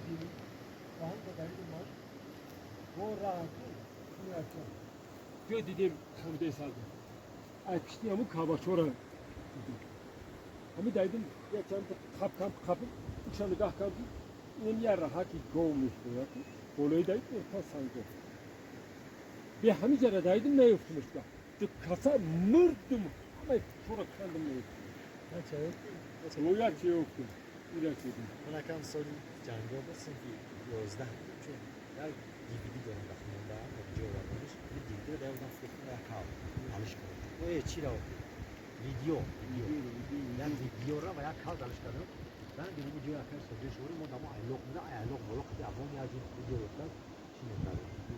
дили. Ҳам дайдим маш. Бо раҳату. Ҷо дидем хамидаи сарда. Ай пишти ҳамун кабачора дидем. Ҳами дайдим як чанд қап кам қапим, уша нигоҳ кардим. Ин я раҳаки гов мешӯяд. Болои дайдим та санго. Бе ҳами ҷара дайдим наёфтимишка. Ду каса мурдум. Ҳамаи чора кандим наёфтим. Оя чи ёфтим. Ира чидим. Ман акам соли ҷанго ба синфи 11 будем, чун як DVD дорам дар хонда, ҷо овардамиш. DVD-ро дар одам фурӯхтам, як кал алиш кардам. Ое, чира охи? Видео, видео. Як видеора ва як кал алиш кардам. Дан дидем ҷои акаи соҷи шури мо дамо айлоқ буда, айлоқ боло қади авом як ҷо видео ёфтад, чӣ мекардем.